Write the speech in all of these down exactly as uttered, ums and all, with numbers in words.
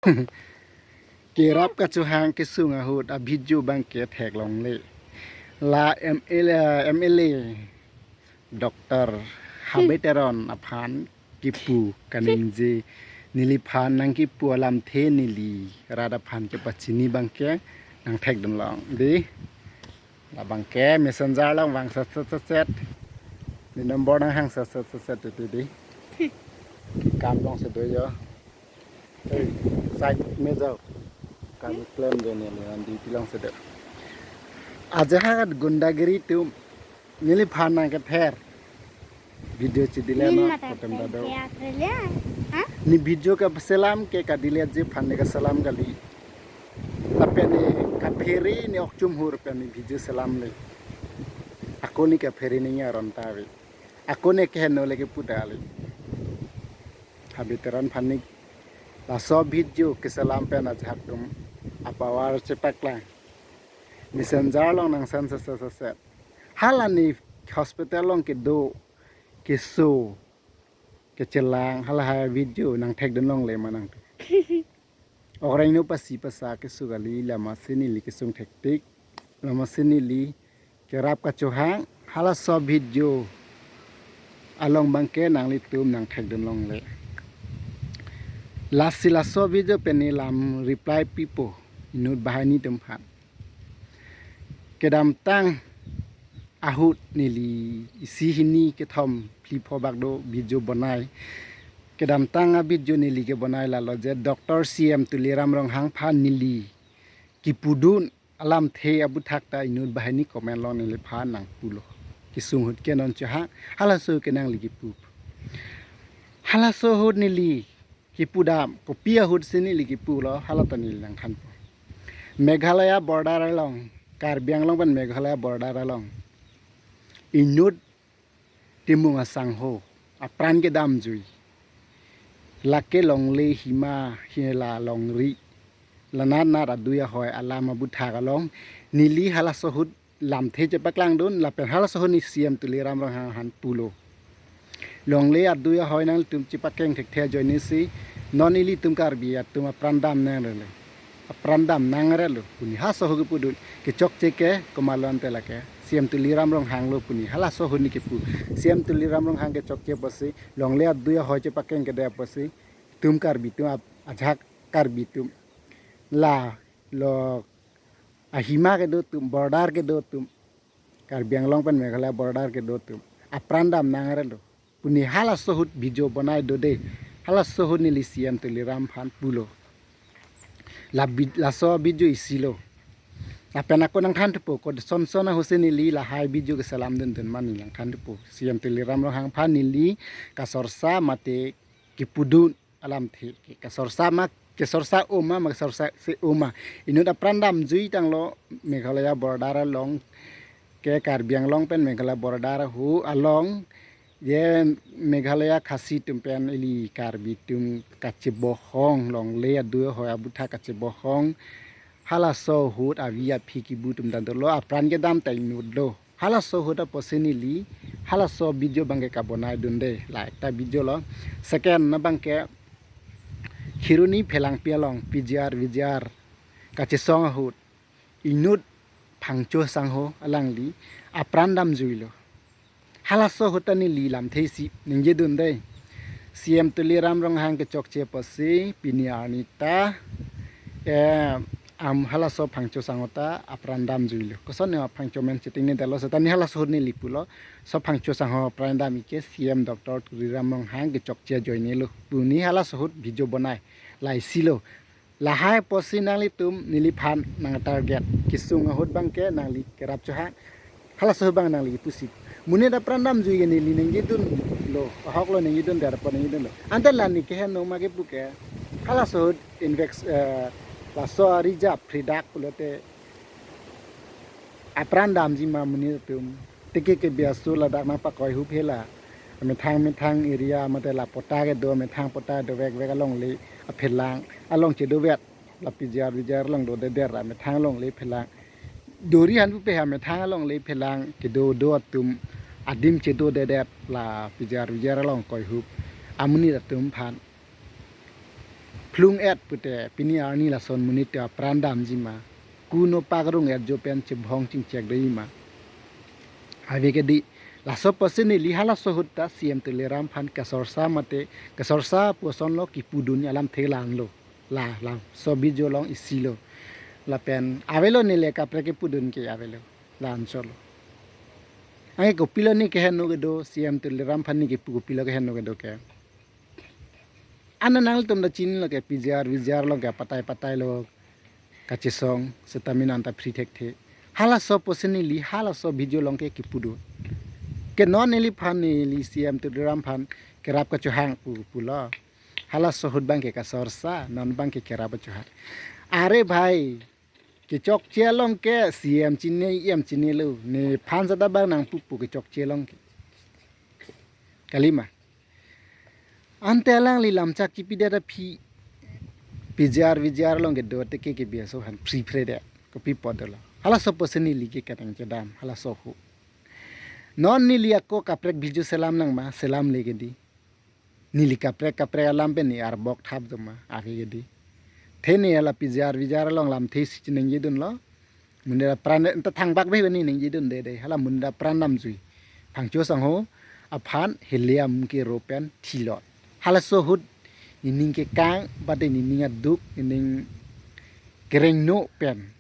Kerap kachohang kesung ahut a-video abangke theklongle. La M L A, M L A Doctor Habe Teron aphan kipu kaningje, neliphan nangkipu alamthe neli rat aphan kepachini abangke nangthekdunlong dei. Labangke messenger along vang sat sat sat sat. Ne number nanghang sat sat sat sat titi dei. Kam longsi do jo. Hei, side me jao. Kam klem jo ne ne andi tilong sede. Ajahak gundagiri atum neliphan nangkether. Video chidile Nin na mata kotem dado. Peng kaya kaya. Ha? Ne video kaselam ke kadile ji aphan ne kaselam kali. Lapen ne kaphere ne okchum hur pen ne video selamle. Ako ne kaphere ne nyaron ta ave. Ako ne keheno le kepu ta le. Habe Teron aphan ne laso video keselam pen ajahak atum a-power chepaklang. Messenger along nang send sat sat sat sat. Hala ne hospital along kedo, keso, kechelang, halahai video nangthekdunlongle ma nang. Orang no pasi pasa keso kali, lama si neli kesung thektik, lama si neli kerap kachohang, halaso video along abangke nanglitum nangthekdunlongle. Lasi laso video pen ne lam reply pipo inut banghini atum aphan. Kedamtang ahut neli isi hini kethom phli pho bak do video bonai. Kedamtang a-video neli kebonai lalo je Doctor C M Tuliram Ronghang aphan neli kipudun alamthe aputhak ta inut banghini comment along neliphan nangpulo. Kesung ahut ke non chohang, halaso ke nangli kipu. Halaso ahut neli kipu dam, kopi ahut si neli kipulo, hala ta neli nangthanpo. Meghalaya border along, Karbi Anglong pen Meghalaya border along inut Timung asangho apran kedamjui, lake longle, hima, hela, longri, la nat nat adui ahoi alam aputhak along neli halaso ahut lamthe chepaklangdun, lapen halaso ahut ne C M Tuliram Ronghang aphan pulo. Longle adui ahoi nangtum chepakeng thekthe ajoine si non ilitum Karbi atum apran dam nangrelo. Apran dam nangrelo pu ne halaso ahut kipudun. Kechokche ke komatlo ante lake C M Tuliram Ronghang lo pu ne halaso ahut ne kipu. C M Tuliram Ronghang kechokche apotsi, longle adui ahoi chepakeng kede apotsi, tum Karbi atum ap-, ajahak Karbi atum, la lo ahima kedo atum, border kedo atum, Karbi Anglong pen Meghalaya border kedo atum apran dam nangrelo pu ne halaso ahut video bonai do dei. Halaso ahut neli C M Tuliram aphan pulo. La vid-, laso video isilo. Lapen ako nangthanthupo, koson son ahut si neli lahai video keselamdundun ma ne nangthanthupo. C M Tuliram Ronghang aphan neli kasorsa mate kipudun alamthe ke kasorsa ma, kesorsa o ma, ma kesorsa se o ma. Inut apran damjui tanglo Meghalaya border along ke, Karbi Anglong pen Meghalaya border ahut along, je Meghalaya Khasi atum pen ili Karbi atum kachebohong, longle adui ahoi aputhak kachebohong. Halaso ahut avi aphi kibu atum ta dolo, apran kedam ta inut lo. Halaso ahut apotsi neli halaso video abangke kabonaidunde, la ekta video lo. Second abangke Kheroni Phelangpi along P G R V G R kachesong ahut inut Phangcho asangho, alangli apran damjuilo. Halaso ahut ta neli lamthe isi ningjedunde. C M Tuliram Ronghang kechokche apotsi pini arni ta, eh, am halaso Phangcho asangho ta apran damjuilo. Koson ne Phangcho men chitingnedetlo, seta ne halaso ahut neli pulo. So Phangcho asangho apran dam ike C M Doctor Tuliram Ronghang kechokche ajoinelo pu ne halaso ahut video bonai. La isilo. Lahai apotsi nanglitum neliphan nangtarget. Kesung ahut abangke nangli kerap chohang. Halaso ahut abang nangli pusi. Monit apran damjui ke neli ningjedunlo. Ahoklo ningjedundet apot ningjedunlo. Ante la ne keheno ma kipu ke, halaso ahut invex, eh, laso a-reserve phridak pulote apran damji ma monit atum. Teke ke biasu ladak nangpakoi hup hela. Methang methang area mate la patta kedo, methang patta dovekvek alongle aphelang along chedovet. La P G R V G R along dodedet ra methang alongle aphelang. Dori han pupe ha methang alongle aphelang kedo do atum adim chedodedet la P G R V G R along koihup amonit atum aphan. phlung-et pute pini arni lason monit apran damji ma, kuno pakrung-et jo pen chebhong chingchek doji ma. Ave ke dei, laso apotsi neli halaso ahut ta C M Tuliram aphan kasorsa mate kasorsa pu asonlo, kipudun alamthe la-anlo. La, laso video along isilo. Lapen avelo neli kaprek kipudun ke avelo. La-an cholo. Anke kopilo ne keheno kedo, C M Tuliram aphan ne kipu kopilo keheno kedo ke. Ana nanglitum ta chinilo ke, P G R, V G R along ke patai patai lo kachesong, seta min anta free thekthe. Halaso apotsi neli halaso video along ke kipudun. Ke non neliphan neli C M Tuliram aphan kerap kachohang pu pulo. Halaso ahut abang ke kasorsa, non abang ke kerap kachohang. Are bhai, kechokche along ke C M chini, E M chinilo, nephan seta abang nangpupo kechokche along ke. Kalima. Ante alangli lamchak kipidet aphi P G R, V G R along kedo te ke ke biaso han free free de. Kopi apot dolo. Halaso apotsi neli ke katang chedam, halaso ahut. Non neli ako kaprek video selam nang ma, selamle ke dei. Neli kaprek kaprek alam pen ne arbok thap do ma, ave ke dei. The ne hala P G R, V G R along lamthe si chiningjedunlo. Monit apran ta thangbak be ne ningjedunde dei. Hala monit apran damjui. Phangcho sangho aphan helium kero pen thilot. Halaso ahut nening kekang, bade nening aduk, nening kerengno pen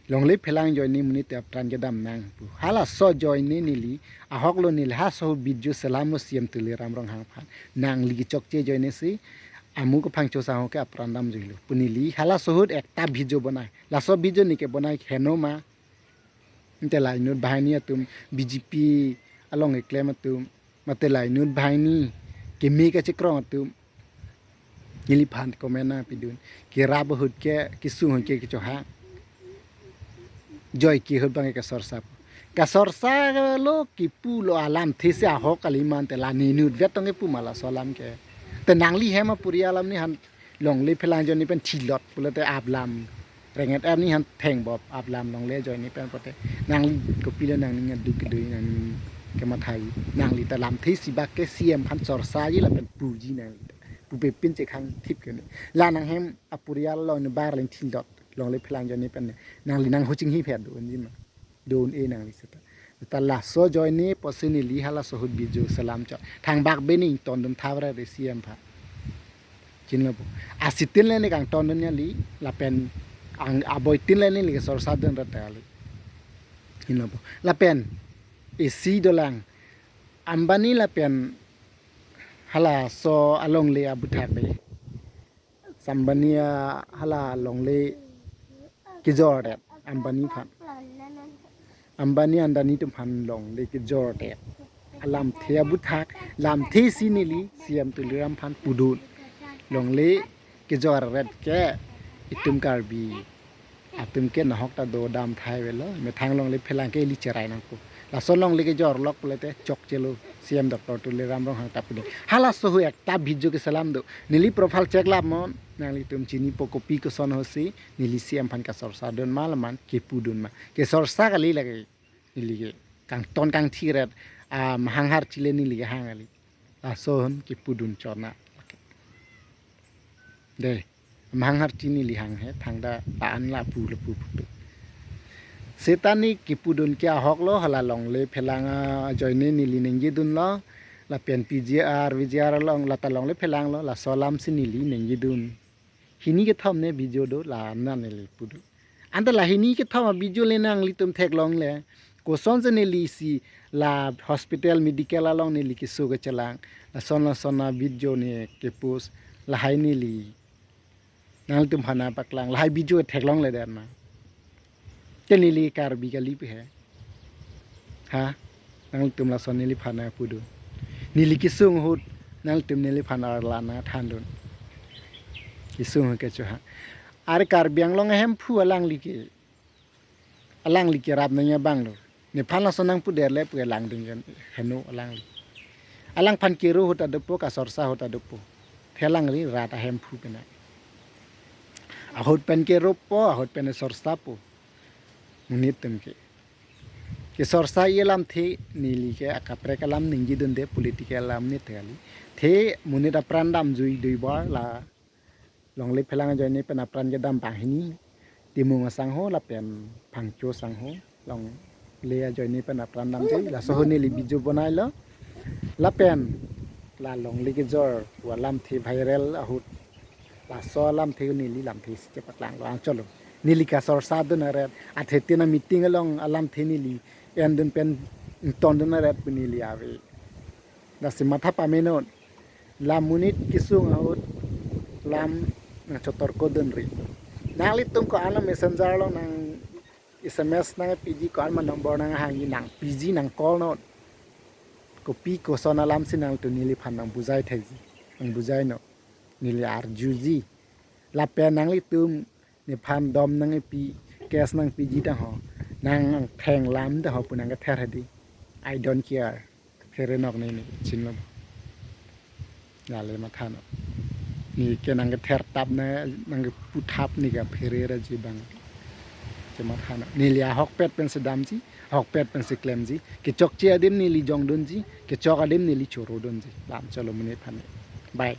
longle phelang ajoine monit apran kedam nang pu. Halaso ajoine neli, ahoklo neli halaso ahut video selamlo C M Tuliram Ronghang aphan. Nangli kechokche ajoine si amu ke Phangcho sangho ke apran damjuilo pu neli halaso ahut ekta video bonai. Laso video ne kebonai heno ma. Ante la inut banghini atum, B J P along keklem atum, mate la inut banghini keme kachekrong atum, neliphan comment nangpidun. Kerap ahut ke, kesung ahut ke kechohang. Joike ahut abang ke kasorsa. Kasorsa lo, kipulo, alamthe si ahok kali ma, ante la ne inut vet tong kipu ma laso alam ke. Te nangli hem apurial alam nephan longle phelang ajoine pen thilot pulote aplam. Reng-et arni han thengbop aplam longle ajoine pen pote. Nangli kopilo nangning aduk kedo, nangning kemathai. Nangli ta lamthe si bak ke C M aphan sorsaji lapen puji nangli ta. Pupe pin chekhang thip ke ne. La nanghem apurial along ne bar leng thilot longle phelang ajoine pen ne. Nangli nangho chinghi phet do-unji ma. Do-un-e nangli seta. Ta laso ajoine apotsi neli halaso ahut video selam chot. Thangbak be ne ingtondun thavre de C M aphan. Chinilo pu. Asitin le ne kangtondun kali, lapen ang aboitin le neli kesorsadun rat kali. Chinilo pu. Lapen isi dolang Ambani lapen halaso alongle abuthak de. Ambani a hala longle kejor det Ambani aphan. Ambani Adani atum aphan longle kejor det. Alamthe abuthak, lamthe si neli C M Tuliram aphan pudun. Longle kejor ret ke itum Karbi atum ke nahok ta dodam thai avelo, methang longle phelang ke ili cherai nangpo. Lason longle kejor lok pulote chokchelo, C M Doctor Tuliram Ronghang ta pudun. Halaso ahut ekta video keselam do. Neli profile check lap non, nanglitum chinipo kopi koson ahut si neli C M aphan kasorsadun ma lapen kipudun ma. Kesorsa kali lake neli ke kangton kangthi ret, ah, mahang harchi le neli kehang kali. Lason kipudun chot na. De, mahang harchi neli hang he, thangta la-an lapu lapu putu. Seta ne kipudun ke ahoklo, hala longle phelang ajoine neli ningjedunlo, lapen P G R, V G R along, la ta longle phelanglo, laso alam si neli ningjedun. Hini kethom ne video do, la-an neli pudun. Ante la hini kethom a video le nanglitum theklongle. Kosonsi neli si la hospital medical along neli keso kechelang. Lason lason a video ne kepost. Lahai neli nanglitum aphan nangpaklang. Lahai video theklongle det ma. Te neli Karbi kali pu he. Ha? Nanglitum lason neliphan nangpudun. Neli kesung ahut nanglitum neliphan arla nangthandun. Kesung ahut kechohang. Are Karbi Anglong ahemphu alangli ke. Alangli kerap nangji abang lo. Nephan lason nangpudet le pu langding ken heno alangli. Alangphan kero ahut ta dopo, kasorsa ahut ta dopo. The alangli rat ahemphu pena. Ahut pen keropo, ahut pen sorsapo. Monit atum ke. Kesorsa alamthe neli ke akaprek alam ningjedunde, political alam ne the kali. The monit apran damjui duibar la Longle Phelang ajoine pen apran kedam banghini, Timung asangho lapen Phangcho asangho, Longle ajoine pen apran damde, laso ahut neli video bonailo. Lapen la Longle kejor pu alamthe viral ahut, laso alamthe neli lamthe si chepaklanglo, ang cholo. Neli kasorsa dun aret, athetin a-meeting along alamthe neli endun pen ingtondun aret pu neli ave. Lasi matha pamenon. La monit kesung ahut lam nangchotorko dunri. Nanglitum ko-an messenger along nang S M S nangpiji, ko-an ma number nanghangji, nangpiji, nang call non. Kopi koson alam si nangtum neliphan nangbujai thaiji, nangbujainon. Neli arjuji. Lapen nanglitum nephan dom nangpi, case nangpiji tangho, nang angtheng lam tangho pu nangkether hedi. I don't care. Phere nok neli chinlo. Lale mathanon. Neke nangkether tap na, nangkepu thap neke phere ra ji abang. Chemathanon. Neli ahokpet pensi damji, ahokpet pensi klemji. Kechokche adim neli jongdunji, kechok adim neli chorodunji. Lam cholo monit aphan. Bye.